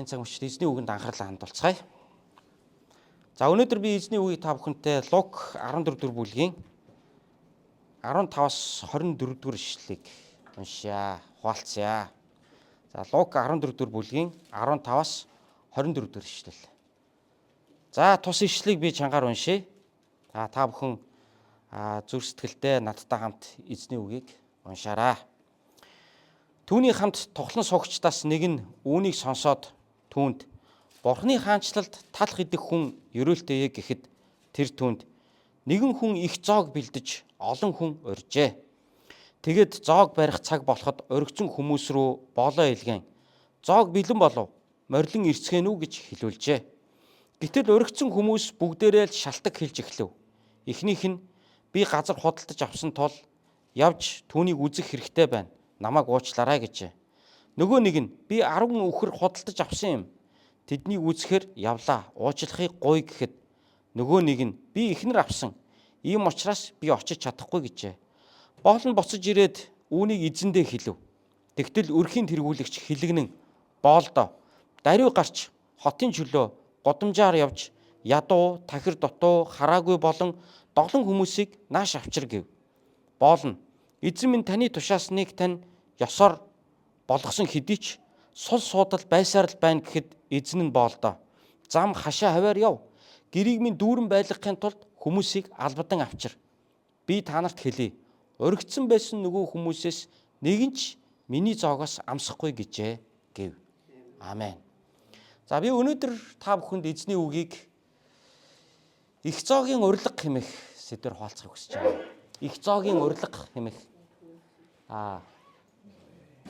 Энэ цаг мөчид эзний үгэнд анхаарлаа хандуулцгаая. За, өнөөдөр би эзний үгийг та бүхэнтэй Лук 14 дугаар бүлгийн 15-аас 24 дугаар ишлэлийг уншъя, хуваалцъя. За, Лук 14 дугаар бүлгийн 15-аас 24 дугаар ишлэл. За, тус ишлэлийг би чангаар уншъя. За, та бүхэн зүрх сэтгэлдээ надтай хамт эзний үгийг уншаарай. Түүний хамт тухлан суугчдаас нэг нь үүнийг сонсоод түүнд: "Бурхны хаанчлалд талх идэх хүн ерөөлтэй" гэхэд тэр түүнд: "Нэгэн хүн их зоог бэлдэж, олон хүн урьжээ. Тэгээд зоог барих цаг болоход оргицон хүмүүс рүү боолоо илгээн зоог бэлэн болов, морилон ирцгээнэ үү гэж хэлүүлжээ. Гэтэл уригдсан хүмүүс бүгдээрээ л шалтаг хэлж эхлэв. Эхнийх нь: Би газар худалдаж авсан тул явж түүнийг үзэх хэрэгтэй байна. Намайг уучлаарай гэжээ. Нөгөө нэг нь: Би 10 үхэр худалдаж авсан юм. Тэднийг үзэхээр явлаа. Уучлахыг гуйя гэхэд нөгөө нэг нь: Би эхнэр авсан. Ийм учраас би очиж чадахгүй гэжээ. Боол нь буцаж ирээд үүнийг эзэндээ хэлэв. Тэгтэл өрхийн тэргүүлэгч хэлэгнэн боолдоо: Даруй гарч хотын чөлөө гудамжаар явж ядуу, тахир дутуу, хараагүй болон доголон хүмүүсийг нааш авчир гэв. Боол нь: Эзэн минь, таны тушаасныг тань ёсоор болгосон хэдий ч сул суудал байсаар л байна гэхэд эзэн нь боолдоо: Зам хашаа хавиар яв. Гэрийг минь дүүрэн байлгахын тулд хүмүүсийг албадан авчир. Би та нарт хэлье. Уригдсан байсан нөгөө хүмүүсээс нэг нь ч миний зоогоос амсахгүй гэжээ" гэв. Амен. За, би өнөөдөр та бүхэнд эзний үгийг их зоогийн урилга хэмээх сэдвээр хуваалцахыг хүсэж байна. Их зоогийн урилга хэмээх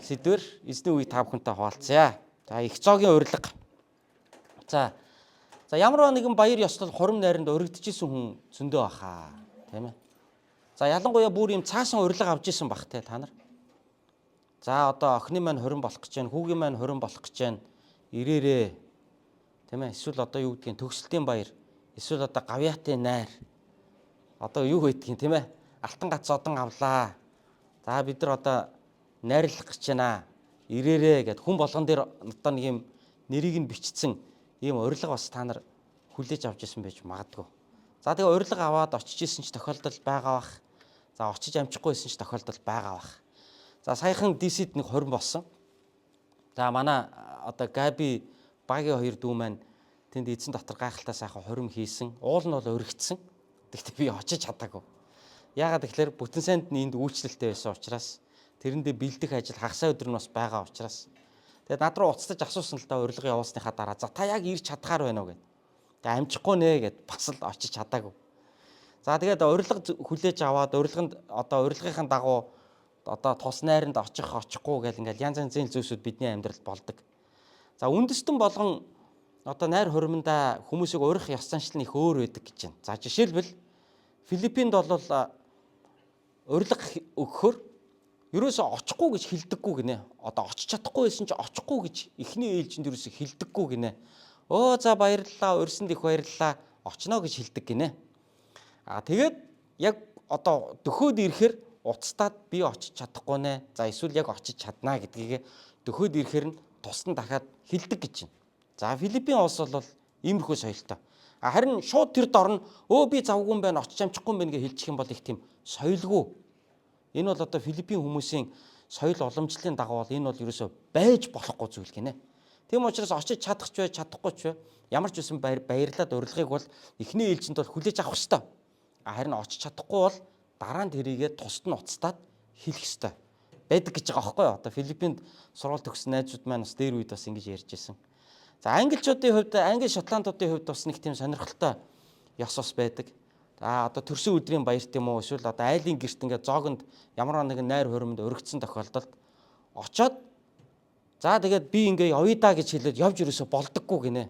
сэдвээр эзний үгийг та бүхэнтэй хуваалцъя. За, их зоогийн урилга. За, ямар нэгэн баяр ёслол, хурим найранд уригдчихсэн хүн зөндөө баха, тийм ээ. За, ялангуяа бүр юм цаасан урилга авч исэн бах те та нар. За, одоо охины маань хурим болох гэж байна, хүүгийн маань хурим болох гэж байна. Ирээрээ. Тийм ээ. Эсвэл одоо юу гэдгийг, төгсөлтийн баяр, эсвэл одоо гавьяатын найр. Одоо юу гэдгийг, тийм ээ. Алтан гац одон авлаа. За, бид нар одоо найрлах гэж байна. Ирээрээ гэд хүн болгон дээр одоо нэг юм нэрийг нь бичсэн ийм урилга бас та нар хүлээж авч исэн байж магадгүй. За, тэгээ урилга аваад очиж исэн ч тохиолдол байгаа бах. За, очиж амжихгүй байсан ч тохиолдол байгаа бах. За, саяхан DC-д нэг хорин болсон. За, манай одоо Габи багийн хоёр дүү маань тэнд эзэн дотор гайхалтай сайхан хорим хийсэн. Уул нь бол уригдсан. Гэхдээ би очиж чадаагүй. Яагаад гэхээр бүтэн сайнд нь энд үйлчлэлтэй байсан учраас, тэрэндээ бэлдэх ажил хагасаа өдөр нь бас байгаа учраас, тэгээд над руу уцтаж асуусан л да, урилга явуулсныхаа дараа: "За, та яг ирж чадхаар байна уу?" гэд. Тэгээд амжихгүй нэ гэд бас л очиж чадаагүй. За, тэгээд урилга хүлээж аваад, урилганд одоо урилгынхаа дагуу одоо тус найранд очих очихгүй гэл ингээл янз янзын зүйлсүүд бидний амьдралд болдог. За, үндэстэн болгон одоо найр хуримдаа хүмүүсийг урих ёс заншил нь их өөр байдаг гэж байна. За, жишээлбэл, Филиппинд бол урилга өгөхөөр ерөөсөө очихгүй гэж хэлдэггүй гинэ. Одоо очиж чадахгүй байсан чи очихгүй гэж эхний ээлжинд ерөөсөө хэлдэггүй гинэ. Өө, за, баярлалаа, урьсанд их баярлалаа, очно гэж хэлдэг гинэ. А тэгээд яг одоо дөхөөд ирэхээр уцтаад би очиж чадахгүй нэ. За, эсвэл яг очиж чаднаа гэдгийг дөхөөд ирэхээр нь тусдан дахиад хэлдэг гэж байна. За, Филиппин улс бол иймэрхүү соёлтой. А харин шууд тэр дор нь өө, би завгүй юм байна, очиж амжихгүй юм байна гэж хэлчих юм бол их тийм соёлгүй. Энэ бол одоо Филиппин хүмүүсийн соёл уламжлалын дагуу бол энэ бол ерөөсөө байж болохгүй зүйл гинэ. Тийм учраас очиж чадах ч бай, чадахгүй ч бай, ямар ч үсэн баярлаад урилгыг бол эхний ээлжинд бол хүлээж авах ёстой. А харин очиж чадахгүй бол дараа нь тэрийгэ тусад нь уцтаад хэлэх ёстой байдаг гэж байгаа байхгүй юу? Одоо Филиппинд сургууль төгссөн найзууд маань бас дээр үед бас ингэж ярьж ирсэн. За, англичуудын хувьд, англи шотландуудын хувьд бас нэг тийм сонирхолтой ёс бас байдаг. За, одоо төрсөн өдрийн баярт юм уу, эсвэл одоо айлын гэрт ингээд зоогонд ямар нэгэн найр хуримд уригдсан тохиолдолд очоод, за, тэгээд би ингээ явъя да гэж хэлээд явж ерөөсө болдоггүй гинэ.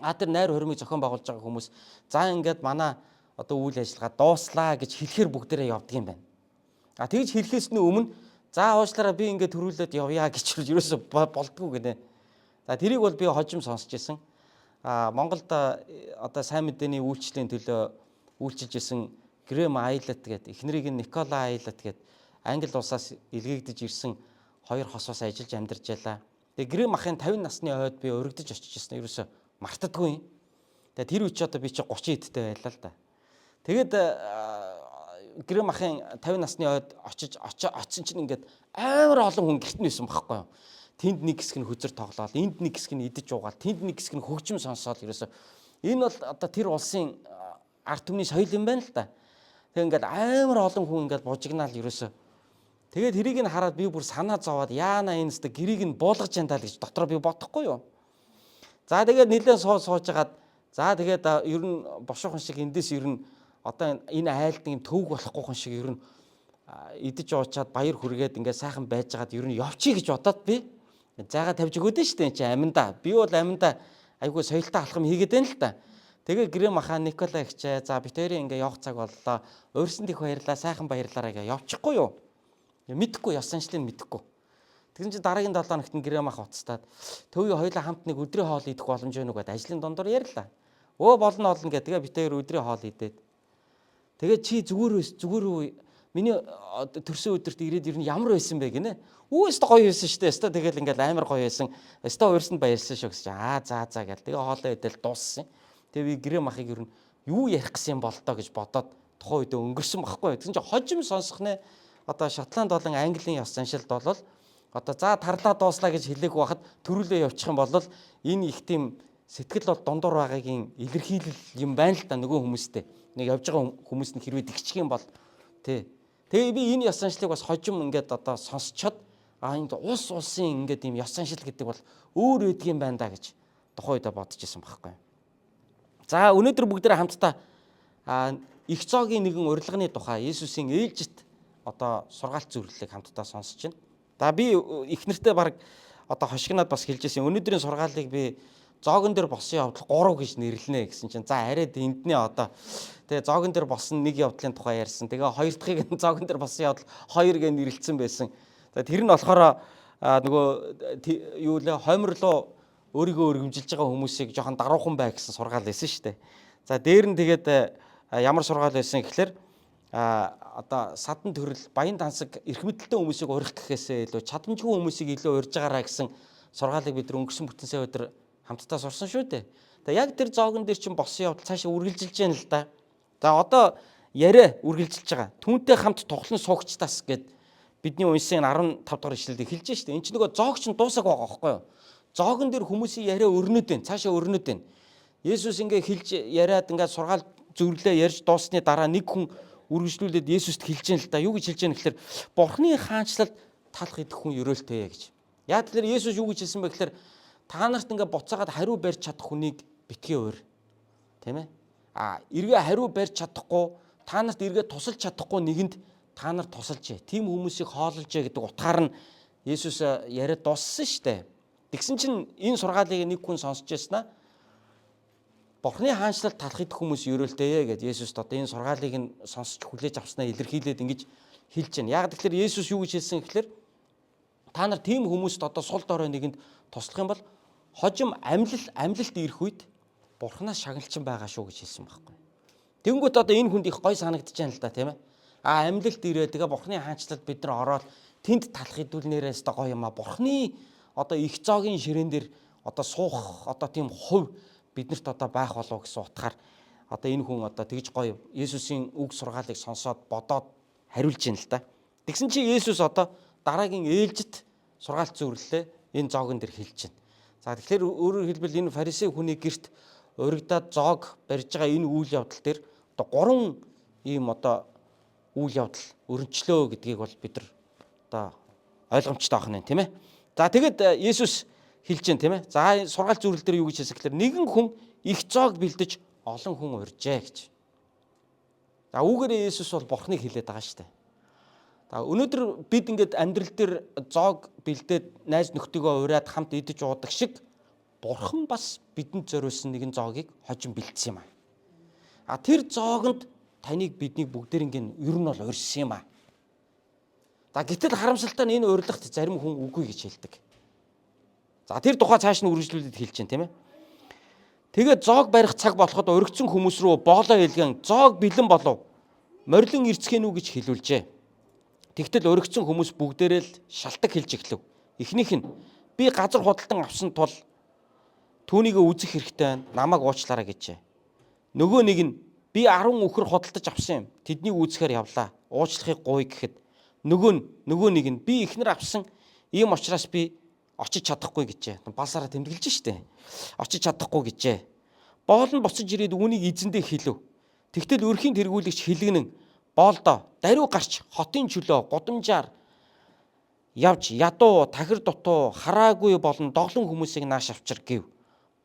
А тэр найр хуримыг зохион байгуулж байгаа хүмүүс за, ингээд манай одоо үйл ажиллагаа дууслаа гэж хэлэхээр бүгдээрээ явдаг юм байна. А тэгж хэлэхээс нь өмнө за, уучлаарай, би ингээд төрүүлээд явъя гэж ерөөсө болдгоо гинэ. За, тэрийг бол би хожим сонсч ирсэн. А Монголд одоо сайн мэдээний үйлчлэлийн төлөө үйлчилж исэн Грэм Айлет гэдэг, эхнэрийг нь Никола Айлет гэдэг, Англи улсаас илгээгдэж ирсэн хоёр хос бас ажиллаж амьдарч байлаа. Тэгээ грэм ахын 50 насны ойд би урагдж очиж ирсэн. Ерөөсө мартадгүй юм. Тэгээ тэр үе чи одоо би чи 30 эдтэй байлаа л да. Тэгээд грэм ахын 50 насны ойд очиж очсон чинь ингээд амар олон хүн гэрт нь байсан байхгүй юу. Тэнд нэг хэсэг нь хөзөр тоглоал, энд нэг хэсэг нь идэж уугаал, тэнд нэг хэсэг нь хөгжим сонсоол ерөөсө. Энэ бол одоо тэр улсын ард түмний соёл юм байна л да. Тэгээ ингээд амар олон хүн ингээд бужигнаал ерөөсө. Тэгээд тэрийг нь хараад би бүр санаа зовоод яана энэ өстө гэрийг нь буулгаж янтаа л гэж дотроо би бодохгүй юу. За тэгээд нэлээд сууж хагаад за тэгээд ер нь бошуухан шиг эндээс ер нь одоо энэ айлд юм төвөг болохгүй хүн шиг ер нь идэж уучаад баяр хүргээд ингээд сайхан байж хагаад ер нь явчих гэж бодоод би зайгаа тавьж өгөөд нь шүү дээ чи аминда. Би бол аминда айгүй соёлтой алхам хийгээд байна л та. Тэгээ грэм ахаа Николай гिचээ за бит хоёрын ингээ явах цаг боллоо. Урьсан дэх баярлаа, сайхан баярлаараа гэ явчихгүй юу? Мэдхгүй ёс заншлыг мэдэхгүй. Тэгсэн чинь дараагийн 7 хоногт нь грэм ах уцтаад төвийн хоёулаа хамт нэг өдрийн хоол идэх боломж байна уу гэдээ ажлын дундуур ярьлаа. Өө болно олно гэ. Тэгээ бит хоёр өдрийн хоол идээд. Тэгээ чи зүгээр зүгээр үү миний төрсөн өдөрт ирээд ер нь ямар байсан бэ гинэ. Үү өстө гоё байсан шүү дээ. Өстө тэгэл ингээл амар гоё байсан. Өстө урьсанд баярлсан шүү гэсэн чинь аа за за гэл. Тэгээ хоолоо идэл дууссан. Тэгээ би грэм ахыг ер нь юу ярих гэсэн юм бол доо гэж бодоод тухайн үедээ өнгөрсөн байхгүй. Тэгсэн чинь хожим сонсох нэ одоо Шотланд болон Английн ёс заншилд бол одоо за тарлаа дууслаа гэж хэлээгүй байхад төрүүлээ явчих юм бол энэ их тийм сэтгэл бол дундуур байгаагийн илэрхийлэл юм байна л да нөгөө хүмүүстэй. Нэг явж байгаа хүмүүс нь хэрвээ тэгчих юм бол тий. Тэгээ би энэ ёс заншлыг бас хожим ингээд одоо сонсчоод а энд улс улсын ингээд ийм ёс заншил гэдэг бол өөр байдгийн байна да гэж тухайн үедээ бодож исэн байхгүй. За өнөөдөр бүгдээрээ хамтдаа их зоогийн нэгэн урилганы тухай Есүсийн ээлжит одоо сургаалт зөвлөлийг хамтдаа сонсож байна. За би их нэртэй баг одоо хошигнаад бас хэлж ирсэн. Өнөөдрийн сургаалыг би зоогон дээр болсон явдал 3 гэж нэрлэнэ гэсэн чинь за арай эндний одоо тэгээ зоогон дээр болсон нэг явдлын тухай ярьсан. Тэгээ хоёр дахьыг нь зоогон дээр болсон явдал 2 гэж нэрлэлсэн байсан. За тэр нь болохоор нөгөө юу лээ хойморлоо өөрийгөө өргөмжилж байгаа хүмүүсийг жоохон даруухан бай гэсэн сургаал байсан шүү дээ. За дээр нь тэгээд ямар сургаал байсан гэхэлэр одоо садан төрөл баян тансаг эрх мэдэлтэй хүмүүсийг урих гэхээсээ илүү чадамжгүй хүмүүсийг илүү урьж байгаараа гэсэн сургаалыг бид нар өнгөрсөн бүтэн сайн өдөр хамтдаа сурсан шүү дээ. Тэгээ яг тэр зоогон дээр чинь болсон явдал цаашаа үргэлжилж байна л да. За одоо яриа үргэлжилж байгаа. Түүнтэй хамт тухлан суугчдаас гэд бидний уншсан 15 дахь ишлэлд эхэлж штэ. Энд чинь нөгөө зоог чинь дуусаг байгаа байхгүй юу? Зоогон дээр хүмүүсийн яриа өрнөд байна. Цаашаа өрнөд байна. Есүс ингээ хэлж яриад ингээ сургаал зөвлөлөө ярьж дууссаны дараа нэг хүн үргэлжлүүлээд Есүст хэлж яана л да. Юу гэж хэлж яана гэхээр Бурхны хаанчлалд талах идэх хүн ерөөлтэй гэж. Яг тэгэхээр Есүс юу гэж хэлсэн бэ гэхээр та нарт ингээ буцаагаад хариу барьж чадах хүнийг битгий ур. Тийм ээ? А эргээ хариу барьж чадахгүй та нарт эргээ тусалж чадахгүй нэгэнд та нар тусалж. Тийм хүмүүсийг хоололж гэдэг утгаар нь Есүс яриад дууссан шүү дээ. Тэгсэн чинь энэ сургаалыг нэг хүн сонсч байсан аа. Бурхны хаанчлалд талах идэх хүмүүс ерөөлтэй гэд Есүст одоо энэ сургаалыг нь сонсч хүлээж авснаа илэрхийлээд ингэж хэлж байна. Яг тэгэхээр Есүс юу гэж хэлсэн гэхэлэр та нар тийм хүмүүст одоо сул дорой нэгэнд туслах юм бол хожим амьлалт ирэх үед Бурханаас шагналчин байгаа шүү гэж хэлсэн байхгүй. Тэнгүүт одоо энэ хүнд их гой санагдаж байна л да тийм ээ. А амьлалт ирээ тэгээ Бурхны хаанчлалд бид нар ороод тэнд талах идүүлнээрээ өстой гоё юм а. Бурхны одоо их зоогийн ширээн дээр одоо суух одоо тийм хувь биднэрт одоо байх болов гэсэн утгаар одоо энэ хүн одоо тэгж гоё Есүсийн үг сургаалыг сонсоод бодоод хариулж байна л да. Тэгсэн чинь Есүс одоо дараагийн ээлжит сургаалт зөвлөлөө энэ зоогон дээр хэлж байна. За тэгэхээр өөрөөр хэлбэл энэ фарисей хүний герт урагдаад зоог барьж байгаа энэ үйл явдал дээр одоо гурван ийм одоо үйл явдал өрнчлөө гэдгийг бол бид нар одоо ойлгомжтой байх нь тийм ээ. За тэгэд Есүс хэлж байна тийм ээ. За сургаалт зөвлөл дээр юу гэж хэлсэн гэхээр нэгэн хүн их зоог бэлдэж олон хүн урьжээ гэж. За үүгээрээ Есүс бол Бурхныг хэлээд байгаа шүү дээ. За өнөөдөр бид ингээд амьдрал дээр зоог бэлдээд найз нөхдөгөө ураад хамт идэж уудаг шиг Бурхан бас бидэнд зориулсан нэгэн зоогийг хожим бэлдсэн юм аа. А тэр зоогонд таныг биднийг бүгдээринг ер нь бол урьсан юм аа. За гэтэл харамсалтай нь энэ урилгад зарим хүн үгүй гэж хэлдэг. За тэр тухай цааш нь үргэлжлүүлээд хэлж чинь тийм ээ. Тэгээд зоог барих цаг болоход уригдсан хүмүүс рүү боолоо илгэн зоог бэлэн болов. Морилон ирцгээнэ үү гэж хэлүүлжээ. Тэгтэл уригдсан хүмүүс бүгдээрээ л шалтаг хэлж эхлэв. Эхнийх нь Би газар худалдан авсан тул түүнийг үзэх хэрэгтэй байна. Намайг уучлаарай гэжээ. Нөгөө нэг нь би 10 үхэр худалдаж авсан юм. Тэднийг үзэхээр явлаа. Уучлахыг гуй гэхэд нөгөө нэг нь би эхнэр авсан. Ийм учраас би очиж чадахгүй гэжээ. Балсаараа тэмдэглэж штэ. Очиж чадахгүй гэжээ. Боол нь буцаж ирээд үүнийг эзэндээ хэлв. Тэгтэл өрхийн тэргүүлэгч хэлгэнэн боолдоо даруй гарч хотын чөлөө гудамжаар явж ядуу тахир дутуу хараагүй болон доглон хүмүүсийг нааш авчир гэв.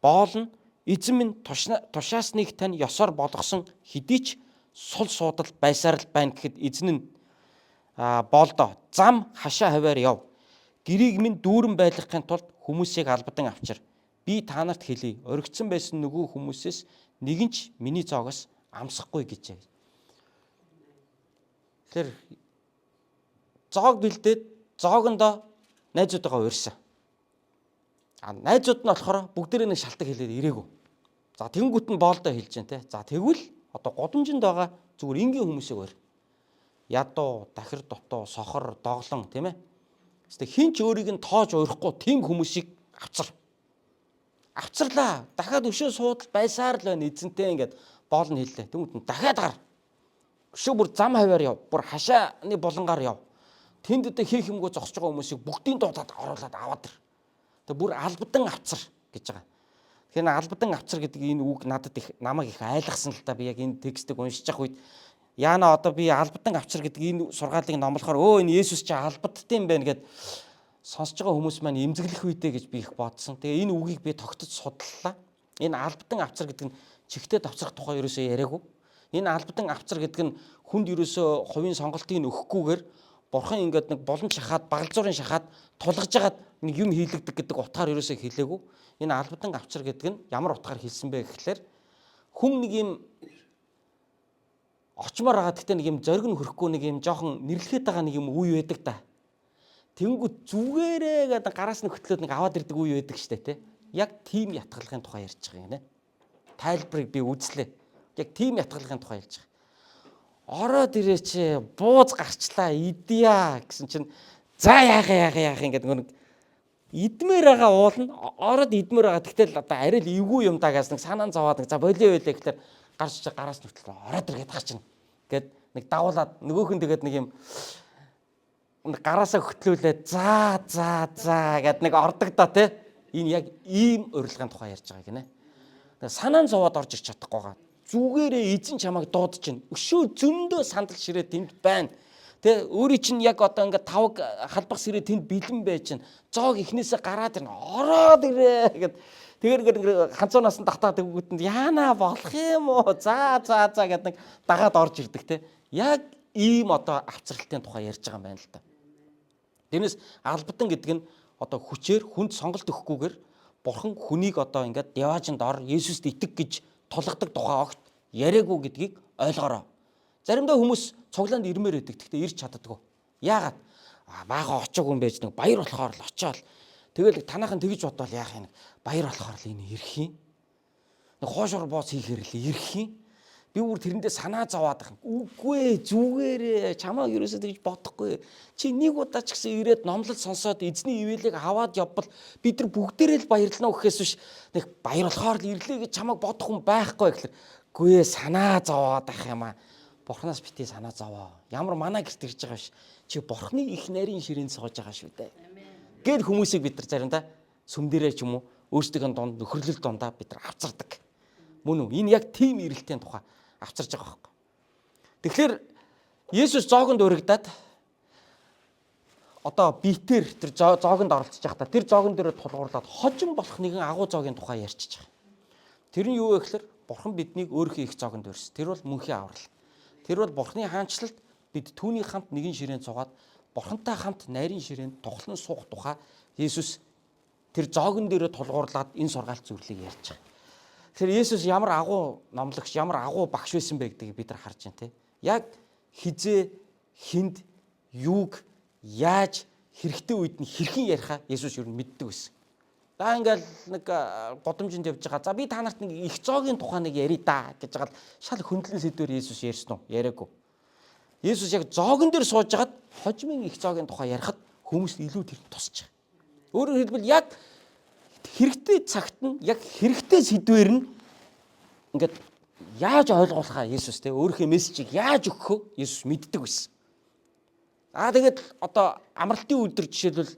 Боол нь эзэн минь тушаасныг тань ёсоор болгосон хэдий ч сул суудал байсаар л байна гэхэд эзэн нь боолдоо зам хашаа хаваар яв. Гэрийг минь дүүрэн байлгахын тулд хүмүүсийг албадан авчир. Би та нарт хэлье. Оргицсон байсан нөгөө хүмүүсээс нэгэн ч миний зоогоос амсахгүй гэжээ. Тэгэхээр зоог бэлдээд зоогондоо найзуудаагаа урьсан. А найзууд нь болохоор бүгдээрээ нэг шалтгаан хэлээд ирээгүй. За тэгэнгүүт нь боолдоо хэлж जैन те. За тэгвэл одоо гудамжинд байгаа зүгээр энгийн хүмүүсийг урь. Ядуу, дахир дутуу, сохор, доглон тийм ээ. Хэвээ хин ч өөрийг нь тоож урихгүй тийм хүмүүсийг авцар. Авцарлаа. Дахиад өшөө суудал байсаар л байна эзэнтэй ингээд боол нь хэллээ. Тэнгүүд нь дахиад гар. Өшөө бүр зам хаваар яв. Бүр хашааны булангаар яв. Тэнд өдөө хийх юмгүй зогсож байгаа хүмүүсийг бүгдийг дуудаад оруулаад аваад ир. Тэг бүр албадан авцар гэж байгаа. Тэгэхээр албадан авцар гэдэг энэ үг надад их намайг их айлгсан л та. Би яг энэ текстийг уншиж явах үед яана одоо би албадан авцар гэдэг энэ сургаалыг номлохоор өө энэ Есүс чи албадтай юм байна гэд сонсож байгаа хүмүүс маань эмзэглэх үедээ гэж би их бодсон. Тэгээ энэ үгийг би тогтож судлаа. Энэ албадан авцар гэдэг нь чигтээ давцрах тухай ерөөсөө яриаггүй. Энэ албадан авцар гэдэг нь хүнд ерөөсөө хувийн сонголтыг нь өгөхгүйгээр бурхан ингээд нэг булан шахаад багалзуурын шахаад тулгаж жагаад нэг юм хийлэгдэг гэдэг утгаар ерөөсөө хэлээгүй. Энэ албадан авцар гэдэг нь ямар утгаар хэлсэн бэ гэхлээр хүн нэг юм очмоор байгаа гэхдээ нэг юм зориг нь хөрөхгүй нэг юм жоохон нэрлэхэд байгаа нэг юм үе байдаг та. Тэнгүү зүгээрээ гэдэг гараас нь хөтлөөд нэг аваад ирдэг үе байдаг штэ тий. Яг тийм ятгалахын тухай ярьж байгаа юм нэ. Тайлбарыг би үзлээ. Яг тийм ятгалахын тухай ярьж байгаа. Ороод ирээч бууз гарчлаа идья гэсэн чинь за яах яах яах ингээд нэг идмээр байгаа уул нь ороод идмээр байгаа. Тэгтэл одоо арай л эвгүй юм даа гэсэн нэг санаан зовоод нэг за болио байлээ гэхлээр гарч гараас нүтэл ороод иргээд гарч ийн гэд нэг дагуулад нөгөөх нь тэгээд нэг юм гараасаа хөтлүүлээд за за за гэд нэг ордог да тий. Энэ яг ийм урилгын тухай ярьж байгаа гинэ. Тэгээ санаан зовоод орж ирч чадахгүй байгаа. Зүгээрээ эзэн чамайг дуудаж чинь. Өшөө зөндөө сандал ширээ тэнд байна. Тэ өөрийн чинь яг одоо ингээд тавг халбах сэрээ тэнд бэлэн байж чинь. Зоог эхнээсээ гараад ирнэ. Ороод ирээ гэд тэгэхээр ингээд ханцуунаас нь татаад өгөөд нь яана болох юм уу? За за за гэд нэг дагаад орж ирдэг те. Яг ийм одоо авцралтын тухай ярьж байгаа юм байна л да. Тэрнээс албадан гэдэг нь одоо хүчээр хүнд сонголт өгөхгүйгээр бурхан хүнийг одоо ингээд яваажинд ор Есүст итэг гэж тулгадаг тухай огт яриаггүй гэдгийг ойлгоорой. Заримдаа хүмүүс цуглаанд ирмээр байдаг. Гэхдээ ирж чаддаггүй. Яагаад? Бага очоогүй юм байж нэг баяр болохоор л очиод. Тэгэл танаахан тэгж бодвол яах юм? Баяр болохоор л энэ ирэх юм. Нэг хоошор бооц хийхээр л ирэх юм. Би бүр тэрэндээ санаа зовоод байгаа. Үгүй ээ, зүгээрээ чамааг ерөөсөө тэгж бодохгүй. Чи нэг удаа ч гэсэн ирээд номлол сонсоод эзний ивэлийг аваад явбал бид нар бүгдээрээ л баярлана гэхээс биш нэг баяр болохоор л ирлээ гэж чамааг бодох хүн байхгүй гэхлээр үгүй ээ санаа зовоод ах юм аа. Бурханаас битгий санаа зовоо. Ямар манай гэрт ирж байгаа биш. Чи бурхны их нарийн ширээнд сууж байгаа шүү дээ. Гэт хүмүүсийг бид нар заримдаа сүм дээрээ ч юм уу өөрсдийнхөө дунд нөхөрлөл дундаа бид нар авцардаг. Мөн үү? Энэ яг тийм эрэлтийн тухай авчирж байгаа байхгүй. Тэгэхээр Есүс зоогонд урагдаад одоо битэр тэр зоогонд оролцож байхдаа тэр зоогон дээр тулгуурлаад хожим болох нэгэн агуу зоогийн тухай ярьчихж байгаа. Тэр нь юу вэ гэхээр Бурхан биднийг өөрийнхөө их зоогонд өрсөн. Тэр бол мөнхийн аврал. Тэр бол Бурханы хаанчлалд бид түүний хамт нэгэн ширээнд суугаад Бурхантай хамт найрын ширээнд тухлан суух тухай Есүс тэр зоогон дээрээ тулгуурлаад энэ сургаалт зөвлөлийг ярьж байгаа. Тэгэхээр Есүс ямар агуу номлогч, ямар агуу багш байсан бэ гэдгийг бид нар харж байна те. Яг хизээ хинд юуг яаж хэрэгтэй үед нь хэрхэн яриха Есүс ер нь мэддэг байсан. За ингээл нэг годомжинд явж байгаа. За би та нарт нэг их зоогийн тухай нэг ярий да гэж байгаа л шал хөндлөн сэдвээр Есүс ярьсан уу? Яриаггүй. Есүс яг зоогон дээр сууж хагаад хожимын их зоогийн тухай ярихад хүмүүс илүү тэр тусч байгаа. Өөрөөр хэлбэл яг хэрэгтэй цагт нь яг хэрэгтэй сэдвээр нь ингээд яаж ойлгуулахаа Есүс те өөрийнхөө мессежийг яаж өгөхөө Есүс мэддэг байсан. Аа тэгээд одоо амралтын өдөр жишээлбэл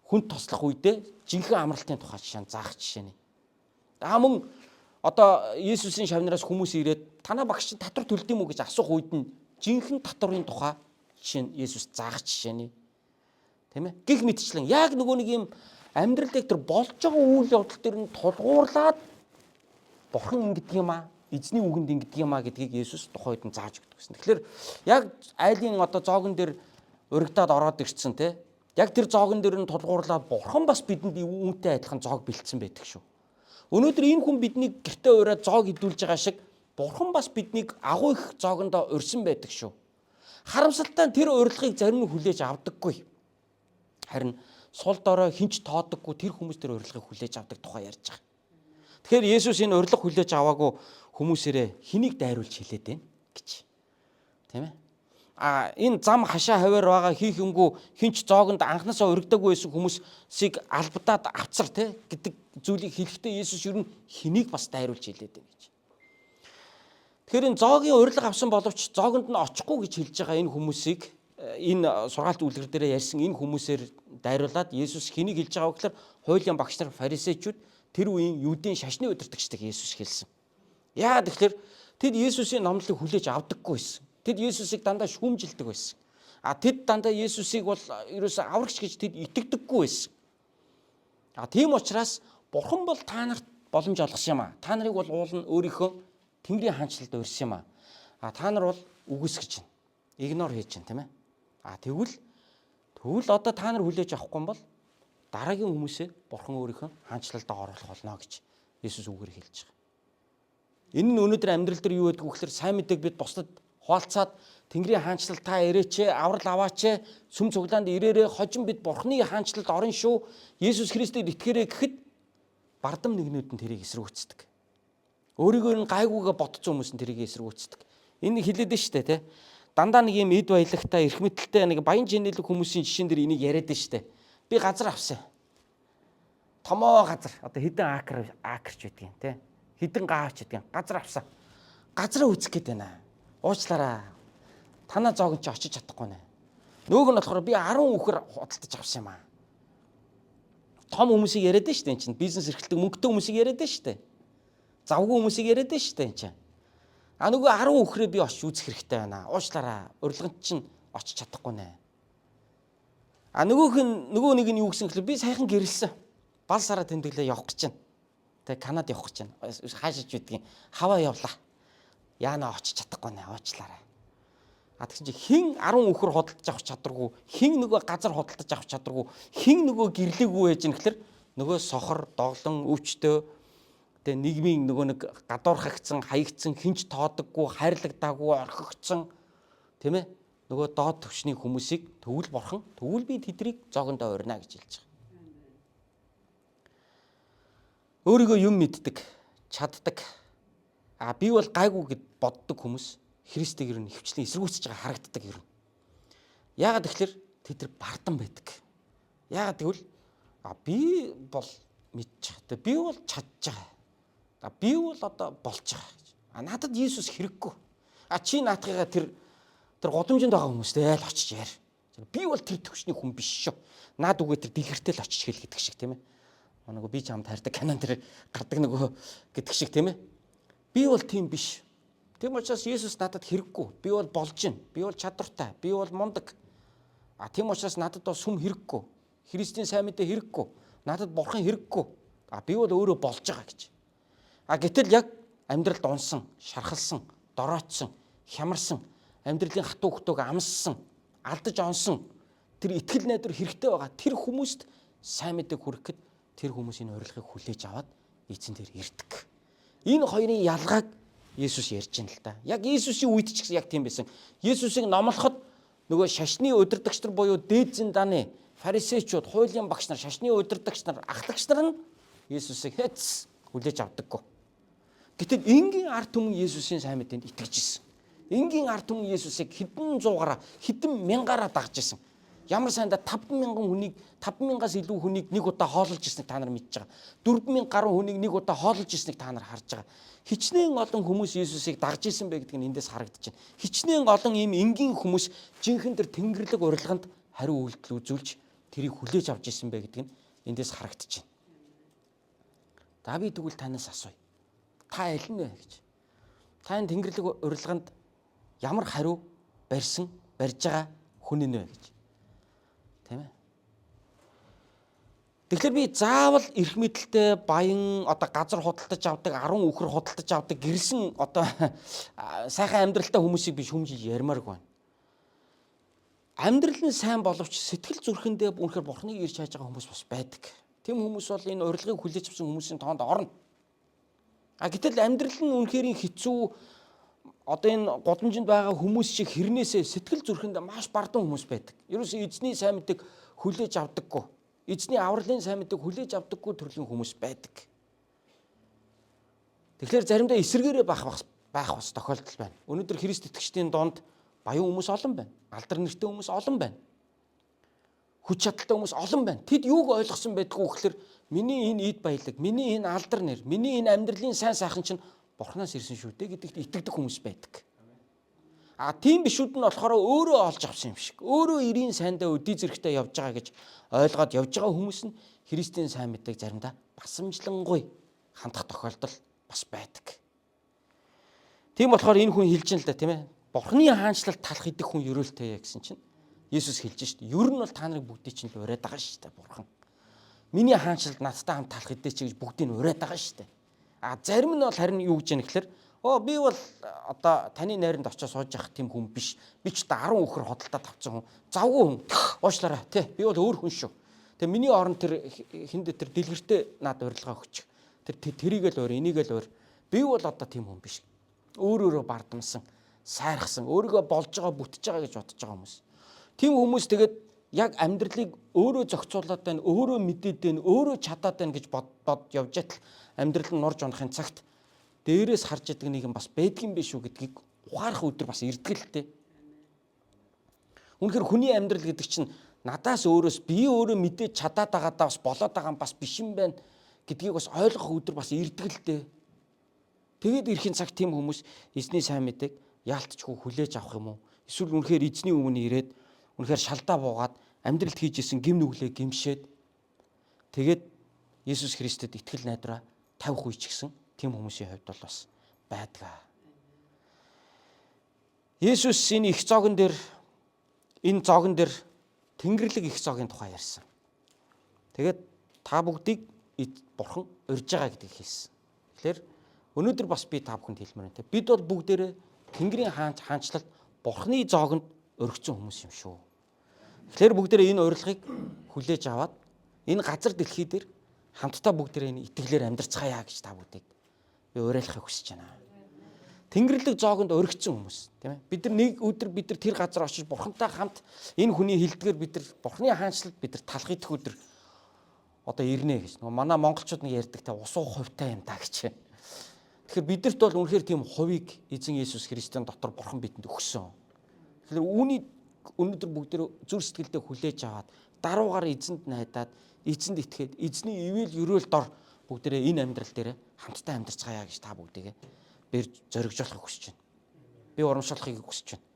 хүнд туслах үедээ жинхэнэ амралтын тухай жишээ нь заах жишээ нь. Аа мөн одоо Есүсийн шавнараас хүмүүс ирээд танаа багш чинь татвар төлдөг юм уу гэж асуух үед нь жинхэнэ татварын тухай жишээ нь Есүс заах жишээ нь. Тийм ээ? Гэх мэтчлэн яг нөгөө нэг юм амьдрал дээр тэр болж байгаа үйл явдал дээр нь тулгуурлаад бурхан ингэдэг юм аа, эзний үгэнд ингэдэг юм аа гэдгийг Есүс тухайн үед нь зааж өгдөг гэсэн. Тэгэхээр яг айлын одоо зоогон дээр урагдаад ороод ирсэн те. Яг тэр зоогон дээр нь тулгуурлаад бурхан бас бидэнд үүнтэй адилхан зоог бэлдсэн байдаг шүү. Өнөөдөр энэ хүн биднийг гэртээ ураад зоог идүүлж байгаа шиг бурхан бас биднийг агуу их зоогондоо урьсан байдаг шүү. Харамсалтай нь тэр урилгыг зарим нь хүлээж авдаггүй. Харин сул дорой хинч тоодоггүй тэр хүмүүс тэр урилгыг хүлээж авдаг тухай ярьж байгаа. Тэгэхээр Есүс энэ урилга хүлээж аваагүй хүмүүсээрээ хэнийг дайруулж хэлээд байна гэж. Тийм ээ? А энэ зам хашаа хаваар байгаа хийх юмгүй хинч зоогонд анханасаа уригдаагүй байсан хүмүүсийг албадаад авцар те гэдэг зүйлийг хэлэхдээ Есүс ер нь хэнийг бас дайруулж хэлээд байна гэж. Тэгэхээр энэ зоогийн урилга авсан боловч зоогонд нь очихгүй гэж хэлж байгаа энэ хүмүүсийг энэ сургаалт үлгэр дээрээ ярьсан энэ хүмүүсээр дайруулад Есүс хэнийг хэлж байгаа вэ гэхээр хуулийн багш нар, фарисеучуд, тэр үеийн юудын шашны удирдагчдыг Есүс хэлсэн. Яагаад гэхээр тэд Есүсийн номлолыг хүлээж авдаггүй байсан. Тэд Есүсийг дандаа шүүмжилдэг байсан. А тэд дандаа Есүсийг бол ерөөсөө аврагч гэж тэд итгэдэггүй байсан. А тийм учраас бурхан бол та нарт боломж олгосон юм а. Та нарыг бол уул нь өөрийнхөө Тэнгэрийн хаанчлалд урьсан юм а. А та нар бол үгүйсгэж байна. Игнор хийж байна, тийм ээ. А тэгвэл одоо та нар хүлээж авахгүй бол дараагийн хүмүүсээ бурхан өөрийнхөө хаанчлалд оруулах болно гэж Есүс үгээр хэлж байгаа. Энэ нь өнөөдөр амьдрал дээр юу гэдэг вэ гэхээр сайн мэдээг бид бусдад хуваалцаад Тэнгэрийн хаанчлал та ирээч, аврал аваач, сүм цуглаанд ирээрээ, хожим бид бурханы хаанчлалд орно шүү. Есүс Христэд итгээрэй гэхэд бардам нэгнүүд нь тэрийг эсэргүүцдэг. Өөрийгөө нь гайгүйгээ бодсон хүмүүс нь тэрийг эсэргүүцдэг. Энэ хэлээд нь шүү дээ, тэ. Дандаа нэг юм эд баялагтай, эрх мэдэлтэй нэг баян жинэлэг хүмүүсийн жишээн дээр энийг яриад нь шүү дээ. Би газар авсан. Томоо газар. Одоо хэдэн акр акрч байдгийг, тэ. Хэдэн гаач байдгийг. Газар авсан. Газраа үзэх гээд байна. Уучлаарай. Танаа зоог чи очиж чадахгүй нэ. Нөгөөх нь болохоор би 10 үхэр худалдаж авсан юм аа. Том хүмүүсийг яриад нь шүү дээ эн чинь. Бизнес эрхэлдэг мөнгөтэй хүмүүсийг яриад нь шүү дээ. Завгүй хүмүүсийг яриад нь шүү дээ эн чинь. А нөгөө 10 үхрээ би очиж үзэх хэрэгтэй байна. Уучлаарай. Урилганд чинь очиж чадахгүй нэ. А нөгөөх нь нөгөө нэг нь юу гэсэн гэхэл би саяхан гэрэлсэн. Бал сараа тэмдэглээ явах гэж байна. Тэ Канад явах гэж байна. Хаашаач байдгийг хаваа явлаа. Яана очиж чадахгүй нэ, уучлаарай. А тэгсэн чинь хэн 10 үхэр худалдаж авах чадваргүй, хэн нөгөө газар худалдаж авах чадваргүй, хэн нөгөө гэрлээгүй байж гэн гэхэлэр нөгөө сохор, доглон, өвчтөө тэгээ нийгмийн нөгөө нэг гадуурхагдсан, хаягдсан, хинч тоодоггүй, хайрлагдаагүй, орхигдсон, тийм ээ? Нөгөө доод түвшний хүмүүсийг тэгвэл бурхан, тэгвэл би тэднийг зоогондоо урина гэж хэлж байгаа. Өөрийгөө юм мэддэг, чаддаг. А би бол гайгүй гэд боддог хүмүүс Христийг ер нь хөвчлэн эсэргүүцэж байгаа харагддаг ер нь. Яагаад гэвэл тэд нар бардам байдаг. Яагаад гэвэл а би бол мэдчих. Би бол чадж байгаа. А би бол одоо болж байгаа гэж. А надад Иесус хэрэггүй. А чи наадхыгаа тэр гудамжинд байгаа хүмүүстэй л очиж яар. Би бол тэр төвшний хүн биш шүү. Наад үгээ тэр дэлгэртэй л очиж хэл гэдэг шиг, тийм ээ. Нөгөө би чамд хайртай канон тэр гардаг нөгөө гэдэг шиг, тийм ээ. Би бол тийм биш. Тийм учраас Иесус надад хэрэггүй. Би бол болж гин. Би бол чадвартай. Би бол мундаг. А тийм учраас надад бол сүм хэрэггүй. Христийн сайн мэдээ хэрэггүй. Надад бурхан хэрэггүй. А би бол өөрөө болж байгаа гэж. А гэтэл яг амьдралд унсан, шархалсан, дороотсон, хямарсан, амьдралын хатуу хөтөөг амссан, алдаж онсон тэр итгэл найдвар хэрэгтэй байгаа тэр хүмүүст сайн мэдээг хүргэхэд тэр хүмүүсийн урилгыг хүлээж аваад эзэн дээр ирдэг. Энэ хоёрын ялгааг Есүс ярьж байна л да. Яг Есүсийн үед ч гэсэн яг тийм байсан. Есүсийг номлоход нөгөө шашны удирдагч нар буюу дээд зиндааны фарисеучуд, хуулийн багш нар, шашны удирдагч нар, ахлагч нар нь Есүсийг хэц хүлээж авдаггүй. Гэтэл энгийн ард түмэн Есүсийн сайн мэдээнд итгэж ирсэн. Энгийн ард түмэн Есүсийг хэдэн зуугаараа, хэдэн мянгаараа дагж исэн. Ямар сайндаа 5,000 хүнийг 5,000-аас илүү хүнийг нэг удаа хоололж ирснийг та нар мэдж байгаа. 4,000 гаруй хүнийг нэг удаа хоололж ирснийг та нар харж байгаа. Хичнээн олон хүмүүс Иесусыг дагж исэн бэ гэдэг нь эндээс харагдаж байна. Хичнээн олон ийм энгийн хүмүүс жинхэнэ тэр тэнгэрлэг урилганд хариу үйлдэл үзүүлж тэрийг хүлээж авч исэн бэ гэдэг нь эндээс харагдаж байна. За би тэгвэл танаас асууя. Та аль нь вэ гэж. Та энэ тэнгэрлэг урилганд ямар хариу барьсан, барьж байгаа хүн нь вэ гэж. Тийм ээ. Тэгэхээр би заавал эрх мэдэлтэй баян одоо газар худалдаж авдаг, 10 үхэр худалдаж авдаг гэрэлсэн одоо сайхан амьдралтай хүмүүсийг би шүмжиж ярмааргүй байна. Амьдрал нь сайн боловч сэтгэл зүрхэндээ үнэхээр бурхныг ирж хайж байгаа хүмүүс бас байдаг. Тийм хүмүүс бол энэ урилгыг хүлээж авсан хүмүүсийн тоонд орно. А гэтэл амьдрал нь үнэхээр хэцүү одоо энэ гудамжинд байгаа хүмүүс шиг хэрнээсээ сэтгэл зүрхэндээ маш бардам хүмүүс байдаг. Ерөөсөө эзний сайн мэдээг хүлээж авдаггүй. Эзний авралын сайн мэдээг хүлээж авдаггүй төрлийн хүмүүс байдаг. Тэгэхээр заримдаа эсэргээрээ байх бас тохиолдол байна. Өнөөдөр Христ итгэгчдийн дунд баян хүмүүс олон байна. Алдар нэртэй хүмүүс олон байна. Хүч чадалтай хүмүүс олон байна. Тэд юуг ойлгосон байдгүй гэхээр миний энэ эд баялаг, миний энэ алдар нэр, миний энэ амьдралын сайн сайхан чинь Бурханаас ирсэн шүү дээ гэдэгт итгэдэг хүмүүс байдаг. А тийм бишүүд нь болохоор өөрөө олж авсан юм шиг. Өөрөө эрийн сайндаа өдий зэрэгтэй явж байгаа гэж ойлгоод явж байгаа хүмүүс нь Христийн сайн мэдээг заримдаа басамжлангүй хандах тохиолдол бас байдаг. Тийм болохоор энэ хүн хэлж ин л да тийм ээ. Бурхны хаанчлал талах идэх хүн ерөөлтэй гэсэн чинь Есүс хэлж шít. Ер нь бол та нарыг бүгдийг чинь л уриад байгаа шүү дээ Бурхан. Миний хаанчлалд надтай хамт талах идээч гэж бүгдийг нь уриад байгаа шүү дээ. А зарим нь бол харин юу гэж яах гэхээр би бол одоо таны найранд очиж сууж явах тийм хүн биш. Би ч одоо 10 үхэр худалдаа тавцсан хүн. Завгүй хүн. Уушлаарай тий. Би бол өөр хүн шүү. Тэгээ миний оронд тэр хиндэ тэр дэлгэртэй над урилга өгч. Тэр тэрийг л өөр, энийг л өөр. Би бол одоо тийм хүн биш. Өөр өөрөө бардамсан, сайрхсан, өөрийгөө болж байгаа, бүтэж байгаа гэж бодож байгаа хүмүүс. Тийм хүмүүс тэгээд яг амьдралыг өөрөө зохицуулаад байна, өөрөө мэдээд байна, өөрөө чадаад байна гэж бод явж ятал амьдрал нь нурж унахын цагт дээрээс харж идэг нэгэн бас байдгийн биш үү гэдгийг ухаарах өдөр бас ирдэг л дээ. Үнэхээр хүний амьдрал гэдэг чинь надаас өөрөөс би өөрөө мэдээд чадаад байгаадаа бас болоод байгаа юм бас биш юм байна гэдгийг бас ойлгох өдөр бас ирдэг л дээ. Тэгээд ирэхин цаг тийм хүмүүс эзний сайн мэдээг яалтчгүй хүлээж авах юм уу? Эсвэл үнэхээр эзний өмнө ирээд үнэхээр шалдаа буугаад амьдралд хийж исэн гим нүглээ гимшээд тэгээд Есүс Христэд итгэл найдвараа тавих үе ч гэсэн тийм хүмүүсийн хувьд бол бас байдаг. Есүс энэ их зоогон дээр энэ зоогон дээр Тэнгэрлэг их зоогийн тухай ярьсан. Тэгээд та бүгдийг Бурхан урьж байгаа гэдгийг хэлсэн. Тэгэхээр өнөөдөр бас би та бүхэнд хэлмээр байна. Бид бол бүгдээрээ Тэнгэрийн хаанчлалд Бурханы зоогонд өргөцсөн хүмүүс юм шүү. Тэгэхээр бүгдээрээ энэ урилгыг хүлээж аваад энэ газар дэлхий дээр хамтдаа бүгдээрээ энэ итгэлээр амьдарцгаая гэж та бүгдийг би уриалахыг хүсэж байна. Тэнгэрлэг зоогонд өргөцсөн хүмүүс тийм ээ. Бид нар нэг өдөр бид нар тэр газар очиж Бурхантай хамт энэ хүний хилдгээр бид нар Бурханы хаанчлалд бид нар талах идэх өдөр одоо ирнэ гэж. Нөгөө манай монголчууд нэг ярьдаг те ус уух хувьтай юм да гэж. Тэгэхээр бидэрт бол үнэхээр тийм хувийг эзэн Есүс Христийн дотор Бурхан бидэнд өгсөн. Тэгэхээр үүний өнөөдөр бүгдээр зүр сэтгэлдээ хүлээж аваад даруугаар эзэнд найдаад эзэнд итгээд эзний ивэл өрөөл дор бүгдээрээ энэ амьдрал дээр хамтдаа амьдарцгаая гэж та бүгдийгээ би зоригжуулахыг хүсэж байна. Би урамшуулахыг хүсэж байна.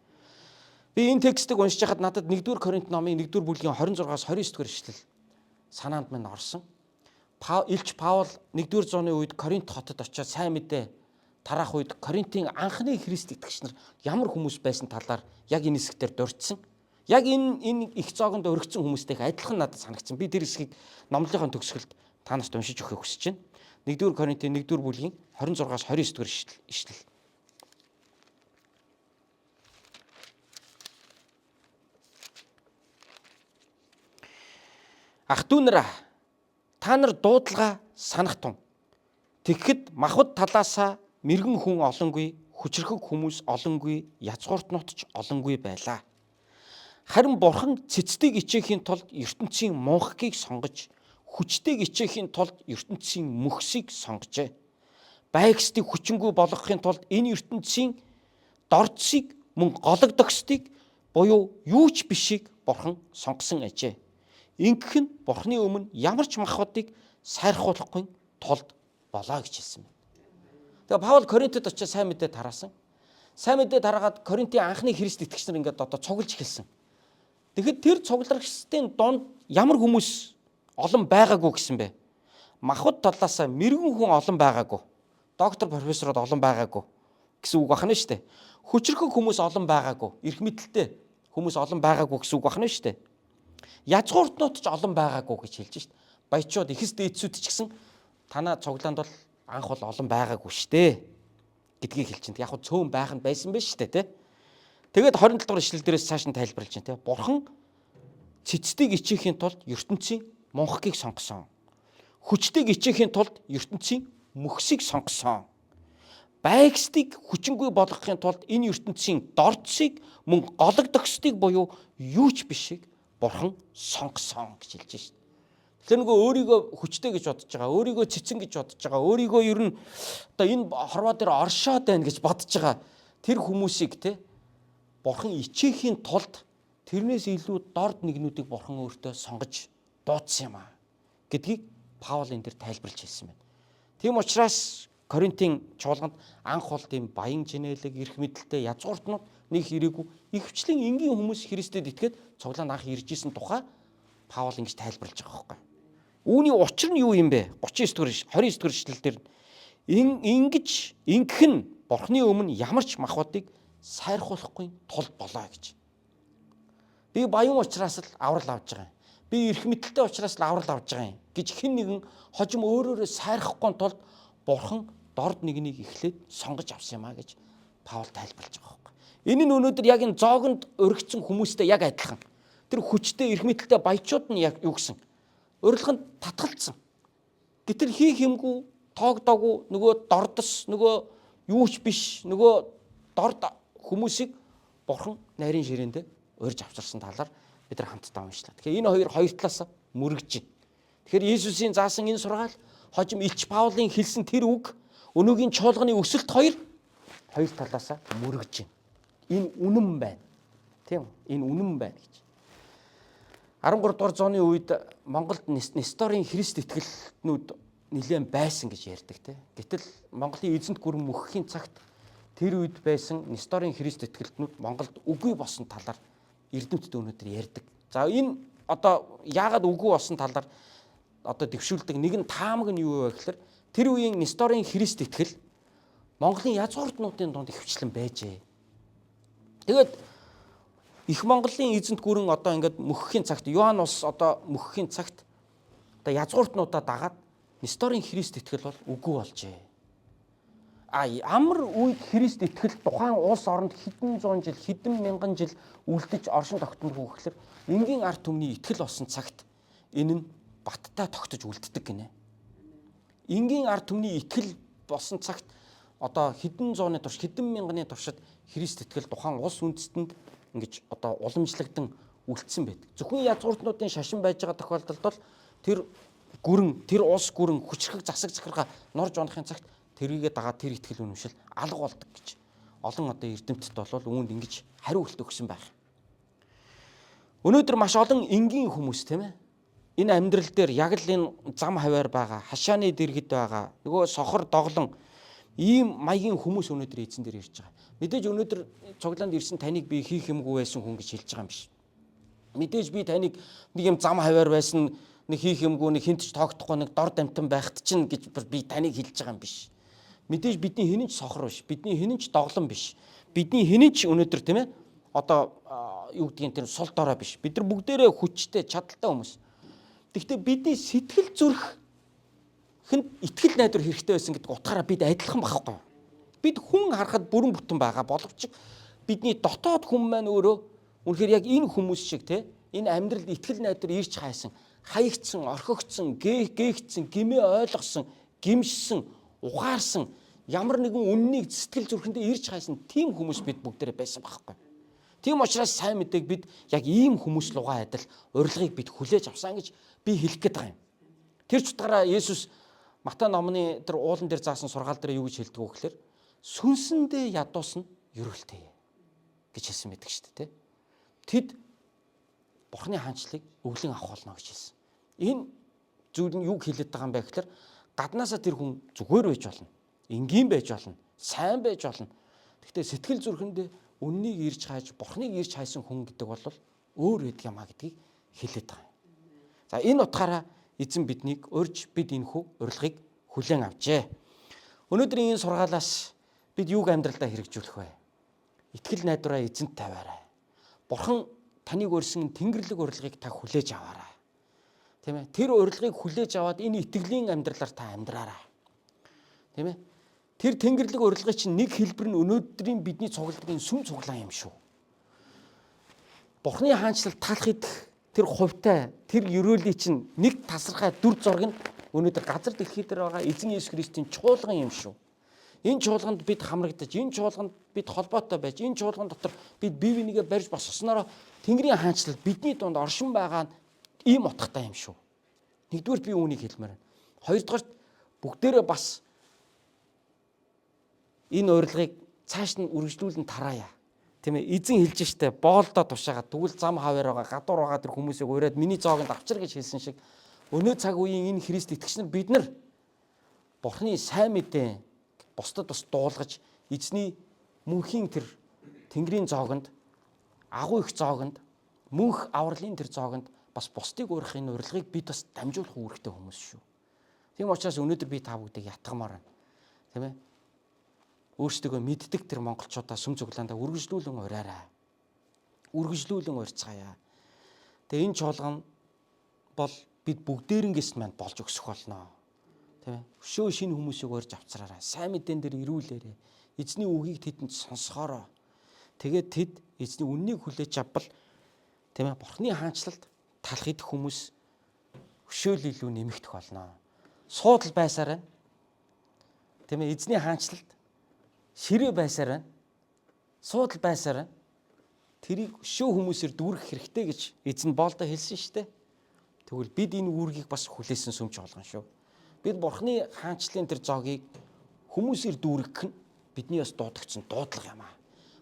Би энэ текстийг уншиж байхад надад 1-р Коринт номын 1-р бүлгийн 26-аас 29 дугаар ишлэл санаанд минь орсон. Илч Паул 1-р зууны үед Коринт хотод очиод сайн мэдээ тараах үед Коринтын анхны Христ итгэгч нар ямар хүмүүс байсан талаар яг энэ хэсгээр дурдсан. Яг энэ их зоогонд өргөцсөн хүмүүстэй адилхан надад санагдсан. Би тэр хэсгийг номлолынхон төгсгөлд та нарт уншиж өгөхийг хүсэж байна. 1-р Коринтын 1-р бүлгийн 26-аас 29 дугаар ишлэл. Ах トゥ нараа та нар дуудлага санах тун. Тэгэхэд махбод талаасаа мэрэгэн хүн олонгүй, хүчрхэг хүмүүс олонгүй, язгууртнууд ч олонгүй байлаа. Харин бурхан цэцдийг ичээхийн тулд ертөнцийн мунхгийг сонгож, хүчтэйг ичээхийн тулд ертөнцийн мөхсийг сонгожээ. Байгстыг хүчингүй болгохын тулд энэ ертөнцийн дорцсыг мөн гологдогсдыг буюу юу ч бишийг Бурхан сонгосон ажээ. Ингэх нь Бурханы өмнө ямар ч махбодыг сайрхуулахгүй тулд болоо гэж хэлсэн байна. Тэгээ Паул Коринтод очиж сайн мэдээ тараасан. Сайн мэдээ тараагаад Коринтын анхны Христ итгэгч нар ингээд одоо цуглаж эхэлсэн. Тэгэхэд тэр цугларчдын дунд ямар хүмүүс олон байгаагүй гэсэн бэ? Махбод талаас мэрэгэн хүн олон байгаагүй. Доктор, профессорууд олон байгаагүй гэсэн үг байна шүү дээ. Хүчрхэг хүмүүс олон байгаагүй. Эрх мэдэлтэй хүмүүс олон байгаагүй гэсэн үг байна шүү дээ. Язгууртнууд ч олон байгаагүй гэж хэлж шít. Баячууд, ихэс дээдсүүд ч гэсэн танаа цуглаанд бол анх бол олон байгаагүй шүү дээ гэдгийг хэлж байна. Яг хөө цөөн байх нь байсан байж шүү дээ, тэ. Тэгээд 27 дугаар ишлэл дээрээс цааш нь тайлбарлаж байна, тэ. Бурхан цэцдийг ичээхийн тулд ертөнцийн мунхгийг сонгосон. Хүчтэйг ичээхийн тулд ертөнцийн мөхсийг сонгосон. Байгстыг хүчингүй болгохын тулд энэ ертөнцийн дорцыг мөн гологдогсдыг буюу юу ч бишийг Бурхан сонгосон гэж хэлж шít. Тэгэхээр нөгөө өөрийгөө хүчтэй гэж бодож байгаа, өөрийгөө цэцэн гэж бодож байгаа, өөрийгөө ер нь одоо энэ хорвоо дээр оршоод байна гэж бодож байгаа тэр хүмүүсийг те Бурхан ичээхийн тулд тэрнээс илүү дорд нэгнүүдийг Бурхан өөртөө сонгож дуудсан юм аа гэдгийг Паул энэ дэр тайлбарлаж хэлсэн байна. Тийм учраас Коринтын чуулганд анх бол тийм баян жинээлэг, эрх мэдэлтэй язгууртнууд нэг ирээгүй, ихэвчлэн энгийн хүмүүс Христэд итгээд цуглаанд анх ирж исэн тухай Паул ингэж тайлбарлаж байгаа байхгүй. Үүний учир нь юу юм бэ? 39 дугаар 29 дугаар эшлэл дээр ингэж ингэх нь Бурхны өмнө ямар ч махбодыг сайрхуулахгүй тул болоо гэж. Би баян учраас л аврал авч байгаа юм. Би эрх мэдэлтэй учраас л аврал авч байгаа юм гэж хэн нэгэн хожим өөрөөрөө сайрхахгүй тулд Бурхан дорд нэгнийг эхлээд сонгож авсан юм а гэж Паул тайлбарлаж байгаа байхгүй. Энэ нь өнөөдөр яг энэ зоогонд өргөцсөн хүмүүстэй яг адилхан. Тэр хүчтэй, эрх мэдэлтэй баячууд нь яг юу гэсэн? Урилганд татгалцсан. Гэтэл хийх юмгүй, тоогдоогүй, нөгөө дордос, нөгөө юу ч биш, нөгөө дорд хүмүүсийг Бурхан нарийн ширээндээ урьж авчирсан талаар бид нар хамтдаа уншлаа. Тэгэхээр энэ хоёр хоёр талаас мөргөж байна. Тэгэхээр Иесусийн заасан энэ сургаал, хожим Илч Паулийн хэлсэн тэр үг, өнөөгийн чуулганы өсөлт хоёр хоёр талаас мөргөж байна. Энэ үнэн байна. Тийм үү? Энэ үнэн байна гэж. 13 дугаар зууны үед Монголд Несторийн Христ итгэлтнүүд нэлээд байсан гэж ярьдаг те. Гэтэл Монголын эзэнт гүрэн мөхөхийн цагт тэр үед байсан Несторийн Христ итгэлтнүүд Монголд үгүй болсон талаар эрдэмтд өнөөдөр ярьдаг. За, энэ одоо яагаад үгүй болсон талаар одоо дэвшүүлдэг нэгэн таамаг нь юу вэ гэхээр тэр үеийн Несторийн Христ итгэл Монголын язгууртнуудын дунд ихэвчлэн байжээ. Тэгээд их Монголын эзэнт гүрэн одоо ингээд мөхөхийн цагт, Юан улс одоо мөхөхийн цагт одоо язгууртнуудаа дагаад Несторийн Христ итгэл бол үгүй болжээ. А ямар үед Христ итгэл тухайн улс оронд хэдэн зуун жил, хэдэн мянган жил үлдэж оршин тогтнох вэ гэхээр энгийн ард түмний итгэл болсон цагт энэ нь баттай тогтож үлддэг гинэ. Энгийн ард түмний итгэл болсон цагт одоо хэдэн зууны турш, хэдэн мянганы туршид Христ итгэл тухайн улс үндэстэнд ингэж одоо уламжлагдсан үлдсэн байдаг. Зөвхөн язгууртнуудын шашин байж байгаа тохиолдолд бол тэр гүрэн, тэр улс гүрэн хүчрхэг засаг захиргаа норж унахын цагт тэрийгэ дагаад тэр итгэл үнэмшил алга болдог гэж олон одоо эрдэмтэд бол үүнд ингэж хариу үлт өгсөн байх. Өнөөдөр маш олон энгийн хүмүүс, тийм ээ, энэ амьдрал дээр яг л энэ зам хаваар байгаа, хашааны дэргэд байгаа, нөгөө сохор доглон ийм маягийн хүмүүс өнөөдөр эзэн дээр ирж байгаа. Мэдээж өнөөдөр цуглаанд ирсэн таныг би хийх юмгүй байсан хүн гэж хэлж байгаа юм биш. Мэдээж би таныг нэг юм зам хаваар байсан, нэг хийх юмгүй, нэг хинт ч тоогдохгүй, нэг дор дамтан байхад чинь гэж би таныг хэлж байгаа юм биш. Мэдээж бидний хинэн ч сохор биш. Бидний хинэн ч доглон биш. Бидний хинэн ч өнөөдөр, тийм ээ, одоо юу гэдгийг, тэр сул дорой биш. Бид нар бүгдээрээ хүчтэй, чадaltaй хүмүүс. Гэхдээ бидний сэтгэл зүрх хүнд итгэл найдвар хэрэгтэй байсан гэдэг утгаараа бид адилхан байхгүй. Бид хүн харахад бүрэн бүтэн байгаа боловч бидний дотоод хүн маань өөрөө үнэхээр яг энэ хүмүүс шиг те энэ амьдралд итгэл найдвар ирж хайсан, хаягдсан, орхигдсон, гээгдсэн, гимээ ойлгосон, гимшсэн, ухаарсан, ямар нэгэн үннийг сэтгэл зүрхэндээ ирж хайсан тийм хүмүүс бид бүгдээрээ байсан байхгүй. Тийм учраас сайн мэдээг бид яг ийм хүмүүс лугаа адил урилгыг бид хүлээж авсан гэж би хэлэх гээд байгаа юм. Тэр ч утгаараа Есүс Матай номны тэр уулан дээр заасан сургаал дээр юу гэж хэлдэг вэ гэхээр сүнсэндээ ядуусна ерөөлтэй гэж хэлсэн байдаг шүү дээ, тэ. Тэд Бурхны хаанчлалыг өвлөн авах болно гэж хэлсэн. Энэ зүйл нь юг хэлээд байгаа юм бэ гэхээр гаднаасаа тэр хүн зүгээр байж болно. Энгийн байж болно. Сайн байж болно. Гэхдээ сэтгэл зүрхэндээ үннийг ирж хайж, Бурхныг ирж хайсан хүн гэдэг бол өөр байдаг юм а гэдгийг хэлээд байгаа юм. За энэ утгаараа эзэн биднийг урьж бид энэхүү урилгыг хүлээн авчээ. Өнөөдрийн энэ сургаалаас бид юуг амьдралдаа хэрэгжүүлэх вэ? Итгэл найдвараа эзэнт тавиарай. Бурхан таныг урьсан тэнгэрлэг урилгыг та хүлээж аваарай. Тийм ээ. Тэр урилгыг хүлээж аваад энэ итгэлийн амьдралаар та амьдраарай. Тийм ээ. Тэр тэнгэрлэг урилгын чинь нэг хэлбэр нь өнөөдрийн бидний цугладаг энэ сүм цуглаан юм шүү. Бурхны хаанчлал талах идэх тэр хувьтай тэр ерөөлийн чинь нэг тасархай дүр зураг нь өнөөдөр газар дэлхий дээр байгаа эзэн Иесус Христийн чуулган юм шүү. Энэ чуулганд бид хамрагдаж, энэ чуулганд бид холбоотой байж, энэ чуулган дотор бид бие бинийгээ барьж босгоснороо Тэнгэрийн хаанчлал бидний дунд оршин байгаа нь ийм утгатай юм шүү. Нэгдүгээр би үүнийг хэлмээр байна. Хоёрдугаарт бүгдээрээ бас энэ урилгыг цааш нь үргэлжлүүлэн тараая. Тийм ээ, эзэн хэлж штэ боолдоо тушаагаад тэгвэл зам хаваар байгаа гадуур байгаа тэр хүмүүсийг ураад миний зоогонд авчир гэж хэлсэн шиг өнөө цаг үеийн энэ Христ итгэгч нар бид нар Бурхны сайн мэдээ бусдад бас дуулгаж эзний мөнхийн тэр Тэнгэрийн зоогонд агуу их зоогонд мөнх авралын тэр зоогонд бас бусдыг урих энэ урилгыг бид бас дамжуулах үүрэгтэй хүмүүс шүү. Тийм учраас өнөөдөр би та бүгдийг ятгамаар байна. Тийм ээ. Өөрсдөө мэддэг тэр монголчуудаа сүм цуглаандаа үргэлжлүүлэн ураарай. Үргэлжлүүлэн урьцгаая. Тэгээ энэ чуулган бол бид бүгдээрэнгээс маань болж өсөх болно. Тийм ээ. Өшөө шинэ хүмүүсийг урьж авцраарай. Сайн мэдэн дээр ирүүлээрэй. Эзний үгийг тэдэнд сонсгоорой. Тэгээд тэд эзний үннийг хүлээж авбал тийм ээ Бурхны хаанчлалд талах идэх хүмүүс өшөөл илүү нэмэгдэх болно. Суудал байсаар байна. Тийм ээ эзний хаанчлалд ширээ байсаар байна. Суудал байсаар байна. Тэрийг өшөө хүмүүсээр дүүргэх хэрэгтэй гэж эзэн боолдоо хэлсэн шүү дээ. Тэгвэл бид энэ үүргийг бас хүлээсэн сүмч болгон шүү. Бид Бурхны хаанчлалын тэр зоогийг хүмүүсээр дүүргэх нь бидний бас дуудагдсан дуудлага юм аа.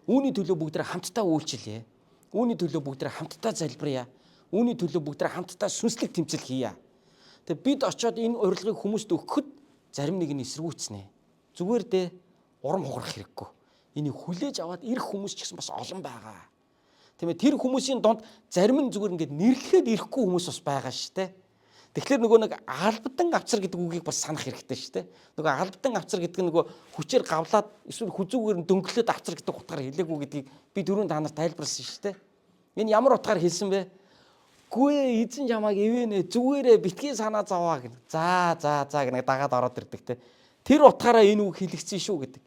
Үүний төлөө бүгд хамтдаа үйлчлэе. Үүний төлөө бүгд хамтдаа залбирая. Үүний төлөө бүгд хамтдаа сүнслэг тэмцэл хийе. Тэгээ бид очиод энэ урилгыг хүмүүст өгөхөд зарим нэг нь эсэргүүцнэ. Зүгээр дээ урам хугарах хэрэггүй. Энийг хүлээж аваад ирэх хүмүүс ч гэсэн бас олон байгаа. Тийм ээ, тэр хүмүүсийн дунд зарим нь зүгээр ингээд нэрлэхэд ирэхгүй хүмүүс бас байгаа шүү дээ. Тэгэхээр нөгөө нэг албадан авцар гэдэг үгийг бас санах хэрэгтэй шүү дээ. Нөгөө албадан авцар гэдэг нь нөгөө хүчээр гавлаад эсвэл хүзүүгээр нь дөнгөлөөд авцар гэдэг утгаар хэлээгүй гэдгийг би түрүүн та нарт тайлбарласан шүү дээ. Энэ ямар утгаар хэлсэн бэ? Гүй ээ, эзэн чамайг ивэнэ, зүгээрээ битгий санаа зоваа гэнэ. За за за гэнэ дагаад ороод ирдэг те. Тэр утгаараа энэ үг хэлэгдсэн шүү гэдэг.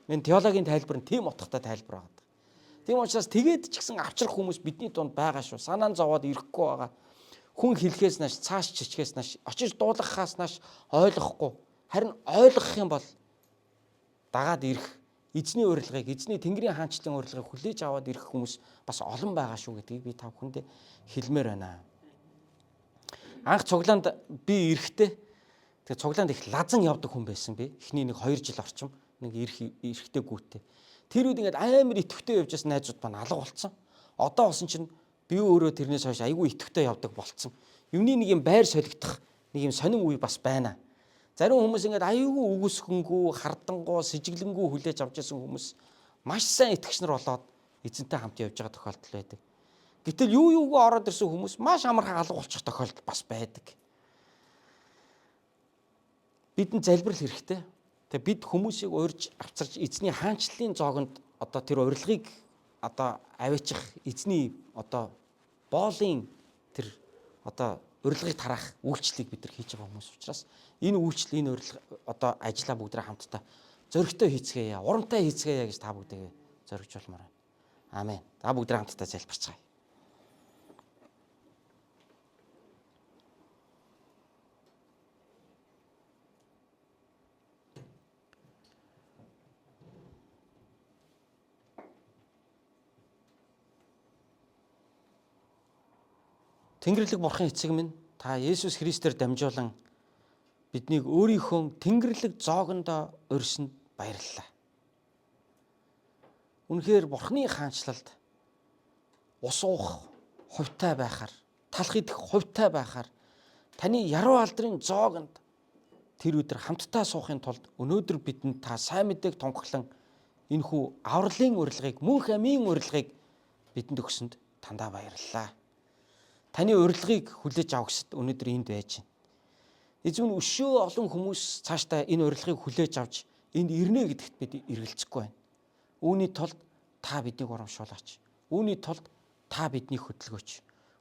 Энэ теологийн тайлбар нь тийм утгатай тайлбар байгаа. Тийм учраас тэгээд ч гэсэн авчрах хүмүүс бидний дунд байгаа шүү. Санаа нь зовоод ирэхгүй байгаа. Хүн хэлхээс нааш, цааш чичгээс нааш, очиж дуулгахаас нааш ойлгохгүй. Харин ойлгох юм бол дагаад ирэх эзний урилгыг, эзний Тэнгэрийн хаанчлалын урилгыг хүлээж аваад ирэх хүмүүс бас олон байгаа шүү гэдгийг би та бүхэндээ хэлмээр байна. Анх цуглаанд би ирэхдээ тэгээ цуглаанд их лазан явдаг хүн байсан би. Эхний нэг 2 жил орчим нэг ирэх эрэхтэй гүйтэй. Тэр үед ингээд амар идэвхтэй явж байсан найзууд маань алга болцсон. Одоо болсон чинь би өөрөө тэрнээс хойш айгүй идэвхтэй явдаг болцсон. Юмны нэг юм байр солигдох нэг юм сонин үе бас байна. Зарим хүмүүс ингээд аюулгүй үгүйсгэнгүү, хардангуу, сэжиглэнгүү хүлээж авч исэн хүмүүс маш сайн итгэгч нар болоод эзэнтэй хамт явж байгаа тохиолдол байдаг. Гэтэл юу юугүй ороод ирсэн хүмүүс маш амархан алга болчих тохиолдол бас байдаг. Бидэнд залбирал хэрэгтэй. Тэгээ бид хүмүүсийг урьж авчирч эзний хаанчлалын зоогонд одоо тэр урилгыг одоо аваачих эзний одоо боолын тэр одоо урилгыг тараах үйлчлэлийг бид нар хийж байгаа хүмүүс учраас энэ үйлчлэл, энэ урилга одоо ажлаа бүгдээ хамтдаа зоригтой хийцгээе, урамтай хийцгээе гэж та бүгдээ зоригжуулмаар байна. Амен. Та бүгдээ хамтдаа залбирцгаая. Тэнгэрлэг Бурхан эцэг минь, та Есүс Христээр дамжуулан биднийг өөрийнхөө тэнгэрлэг зоогондоо урьсанд баярлалаа. Үнэхээр Бурханы хаанчлалд ус уух хувьтай байхаар, талх идэх хувьтай байхаар таны яруу алдрын зоогонд тэр өдөр хамтдаа суухын тулд өнөөдөр бидэнд та сайн мэдээг тунхаглан энэхүү авралын урилгыг, мөнх амийн урилгыг бидэнд өгсөнд тандаа баярлалаа. Таны урилгыг хүлээж авахсад өнөөдөр энд байж байна. Эзэн нь өшөө олон хүмүүс цаашдаа энэ урилгыг хүлээж авч энд ирнэ гэдэгт бид эргэлзэхгүй байна. Үүний тулд та биднийг урамшуулаач. Үүний тулд та биднийг хөдөлгөөч.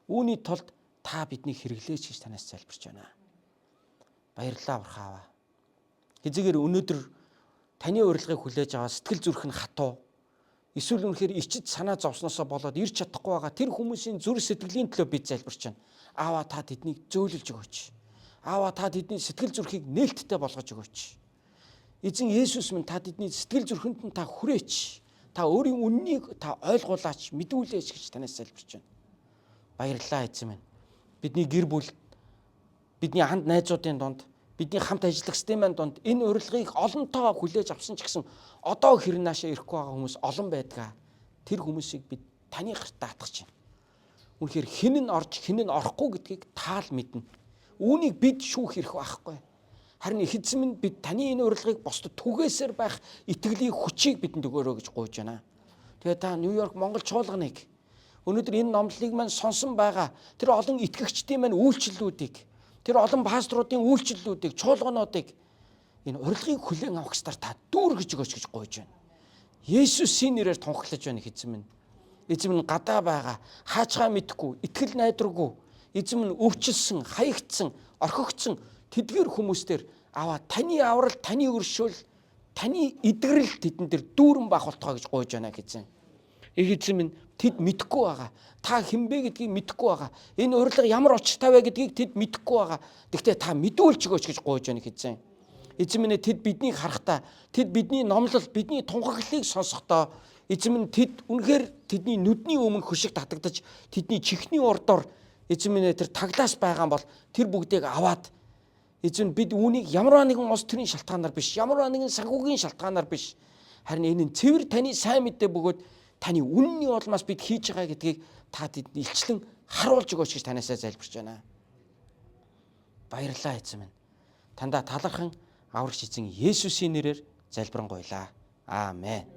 Үүний тулд та биднийг хэрэглээч гэж танаас залбирч байна. Баярлалаа Бурхан аваа. Хэзээгээр өнөөдөр таны урилгыг хүлээж аваад сэтгэл зүрх нь хатуу эсвэл үнэхээр ичид санаа зовсноосоо болоод ирж чадахгүй байгаа тэр хүмүүсийн зүрх сэтгэлийн төлөө бид залбирч байна. Аава, та тэднийг зөөлөж өгөөч. Аава, та тэдний сэтгэл зүрхийг нээлттэй болгож өгөөч. Эзэн Есүс минь, та тэдний сэтгэл зүрхэнд нь та хүрээч. Та өөрийн үннийг та ойлгуулаач, мэдүүлээч гэж танаас залбирч байна. Баярлалаа, эзэн минь. Бидний гэр бүл, бидний ханд найзуудын дунд, бидний хамт ажиллагчдын маань дунд энэ урилгыг олонтоо хүлээж авсан ч гэсэн одоо хэрэг наашаа ирэхгүй байгаа хүмүүс олон байдгаа. Тэр хүмүүсийг бид таны гарт даатгах чинь. Үнэхээр хэн нь орж, хэн нь орохгүй гэдгийг таал мэднэ. Үүнийг бид шүүх хэрэг байхгүй. Харин их эзэн минь, бид таны энэ урилгыг бусдад түгээсээр байх итгэлийн хүчийг бидэнд өгөөрэй гэж гуйж байна. Тэгээ та Нью-Йорк Монгол чуулганыг, өнөөдөр энэ номлолыг маань сонсон байгаа тэр олон итгэгчдийн маань үйлчлэлүүдийг, тэр олон пасторуудын үйлчлэлүүдийг, чуулгануудыг энэ урилгыг хүлээн авах ёстоор та дүүргэж өгөөч гэж гуйж байна. Есүсийн нэрээр тунхаглаж байна, эзэн минь. Эзэн минь, гадаа байгаа, хаачгаа мэдхгүй, итгэл найдваргүй, эзэн минь, өвчлсөн, хаягдсан, орхигдсон тэдгэр хүмүүстээр аваа таны аврал, таны өршөөл, таны эдгэрэл тэдэн дээр дүүрэн байх болтугай гэж гуйж байна, эзэн. Их эзэн минь, тэд мэдэхгүй байгаа. Та хэн бэ гэдгийг мэдэхгүй байгаа. Энэ урилга ямар учиртай вэ гэдгийг тэд мэдэхгүй байгаа. Гэхдээ та мэдүүлж өгөөч гэж гуйж байна, эзэн. Эзэн минь, тэд биднийг харахтаа, тэд бидний номлол, бидний тунхаглалыг сонсохдоо, эзэн минь, тэд үнэхээр тэдний нүдний өмнө хөшиг татагдаж, тэдний чихний урдуур, эзэн минь, тэр таглаас байгаа бол тэр бүгдийг аваад, эзэн, бид үүнийг ямар нэгэн улс төрийн шалтгаанаар биш, ямар нэгэн санхүүгийн шалтгаанаар биш, харин энэ нь цэвэр таны сайн мэдээ бөгөөд таны үнний улмаас бид хийж байгаа гэдгийг та тэдэнд илчлэн харуулж өгөөч гэж танаасаа залбирч байна. Баярлалаа, эзэн минь. Тандаа талархан аврагч эзэн Есүсийн нэрээр залбирanгуйлаа. Аамен.